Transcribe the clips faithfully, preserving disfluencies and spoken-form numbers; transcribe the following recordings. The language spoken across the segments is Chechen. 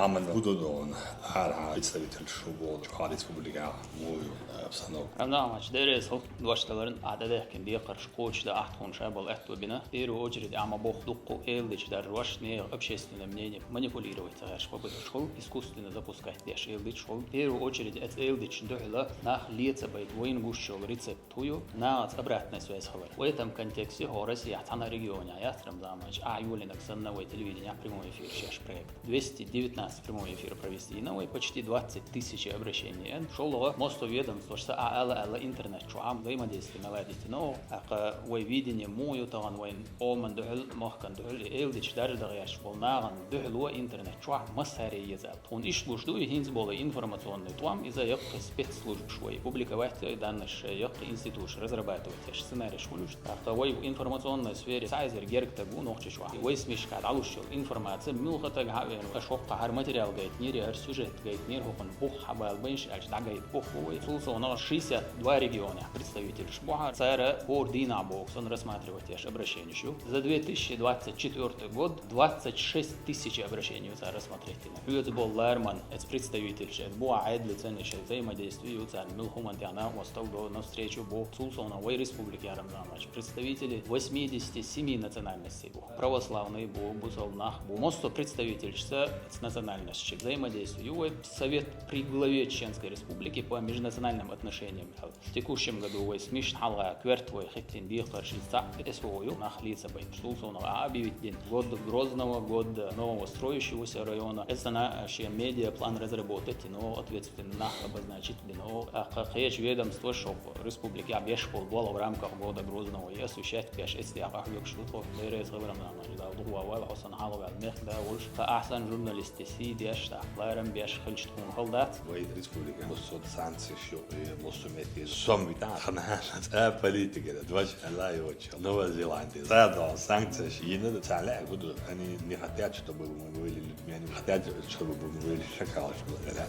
Амма гуд дона, арахьа представитель шу болчу хьа республика муй обстановка. Рамзан Ахматович, деррес хӀалт дош даларна а тӀедехкина декхарш кхочушдан ахь тхуна ша болу аьтто бина. В первую очередь, а ма боху дуккха эладиташ даржош, нехан общественное мнение манипулировать ца хьаьрча попыткаш хуьлу, искусственно запускать деш эладиташ хуьлу. В первую очередь, эца эладиташна дуьхьала нах леца байта вайна гуш йолу рецепт хӀу ю, нахаца обратная связь хилар. В этом контексте хӀора Россехь цхьана а регионехь яц, Рамзан Ахматович, ахь йолийнарг санна вай телевиденехь прямой эфир шеш проект. Двести девятнадцать прямой эфир провести йина вай, почти двадцать тысяч обращений. ШолгӀа мосту ведомствош ца а ала-ала интернет чохь а взаимодействие наладить йина оха. ТӀаккха вай видение муха ю тахана вайн къоман дуьхьал, махкан дуьхьал, и эладиташ даржа дан гӀерташ болу нахана дуьхьало интернет чохь массаре еза. Тхуна иштта гуш ду и хӀинца болу информационный тӀом, иза яккхий спецслужбаш вай публиковать ю, и даннаш яккхий институташ разрабатывать еш сценариш хуьлуш. ТӀаккха вай информационной сфере схьаэзар герга стаг ву Нохчийчохь. Вай СМИшкахь дӀалуш йолу информаци муьлхха стаг хьа а веана, аса хӀокху хӀара материал гайтинера, я хӀара сюжет гайтинера, хӀокхунна бух хьабала бен ша аьлча дӀагайта бух бу вай. Цул совнагӀа шестьдесят два регионехь представительш бу хьара, цара хӀора дийнахь боху санна рассматривать еш обращениш ю. За две тысячи двадцать четвёртый год двадцать шесть тысяч обращений ю цара рассмотреть йина. Хьоьца болу лараман эца представительш, эца бухахь Ӏедалца ша взаимодействие ю царна, муьлхха хӀуманна тӀехь накъосталла до, навстречу бу. Цул совнагӀа вай республикехь, Рамзан Ахматович, представители восьмидесяти семи национальностей бу. Православный бу, бусалба нах бу. Мосту представительшца эца национальностчий взаимодействие ю вай. Совет при главе Чеченской Республики по межнациональным отношениям аьлла. В текущем году вай СМИшна хьалха коьрта вай хӀиттийна декхарш иза цхьаъ эс вогӀу ю, нах леца байнаш. Цул совнагӀа а объявить дина год Грозного, год нового строящегося района. Эцна шен медиаплан разработать йина, ответственный нах обозначить бина. ТӀаккха кхечу ведомствош хӀокху республикехь беш болу болх в рамках года Грозного и осуществлять беш, эцна декъахь хьоьгуш ду тхо. Деррес гӀаларам нана, Дала дукха вала хьо санна хьалха ваьлла мехкан да волуш. Ткъа ахь санна журналистий сий деш, тӀаккха ларам беш хилча тхуна хала дац. Вай республика массо а санкцеш ю, и массо а метте сом витахь, ханахьа цӀа политика, дважды аьлла йоцуш. Новая Зеландия. Цара догӀу санкцеш йина, цара лаьа гу ду. Они не хотят, чтобы мы были людьми, они хотят, чтобы мы были шакалами.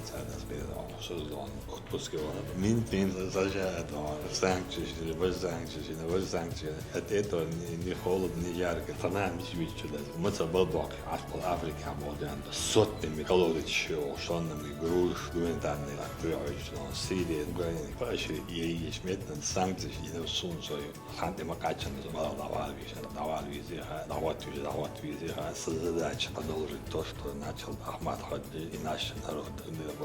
Цара дас бен догӀу. Со догӀу. Отпуске вала. Мин тин сажа догӀу. Санкцеш, либо санкцеш, либо санкцеш. От этого не, не холодно, не жарко. Тана мичи вичу да. Маца бал бок. Аш бал Африка бал дан. Сотнями колодец шо, соннами груш, гуманитарный. Сирия, Украина. Паши, ей, ей, шметна санкцеш йина сун сою. Хан тӀе ма кхаччалц, мала дӀавала веза, дӀавала веза, дӀахӀотта веза, дӀахӀотта веза, со задача продолжить то, что начал Ахмат Хаджи и наш народ.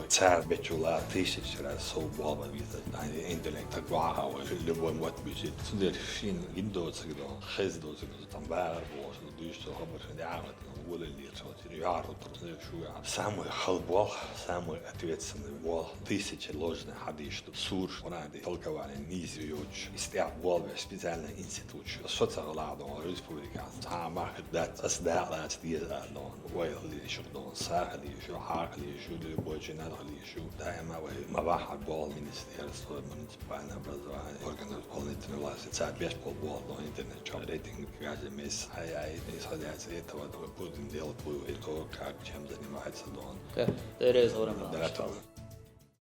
Цара бечула тысячи раз со болба веза, они интеллект так баха, любой мот бежит. Цудер шин гиндоцаг до, хез доцаг до, там багар бо, дуьйш со хабар шин дягӀат, волалле цо, яр утур, шу я. Самый хал бол, самый ответственный бол. Тысячи ложный хадиш, сур, вона де толкование, нийса йоцуш, истя болбеш специальный институт. Со ца гӀала дон, республика, цхьа мах дац, ас дакъа дац деза дон, вай лишу дон, саха лишу, хьаха лишу, любой чинал лишу. Даима вай ма ваха бол министерство, муниципальное образование, органы исполнительной власти. Ца беш бол бол дон, интернет чё, рейтинг каждый месяц. Ай, ай, исходя из этого, будем делать вывод, кто как, чем занимается дон. Тереза Гурам. Да, это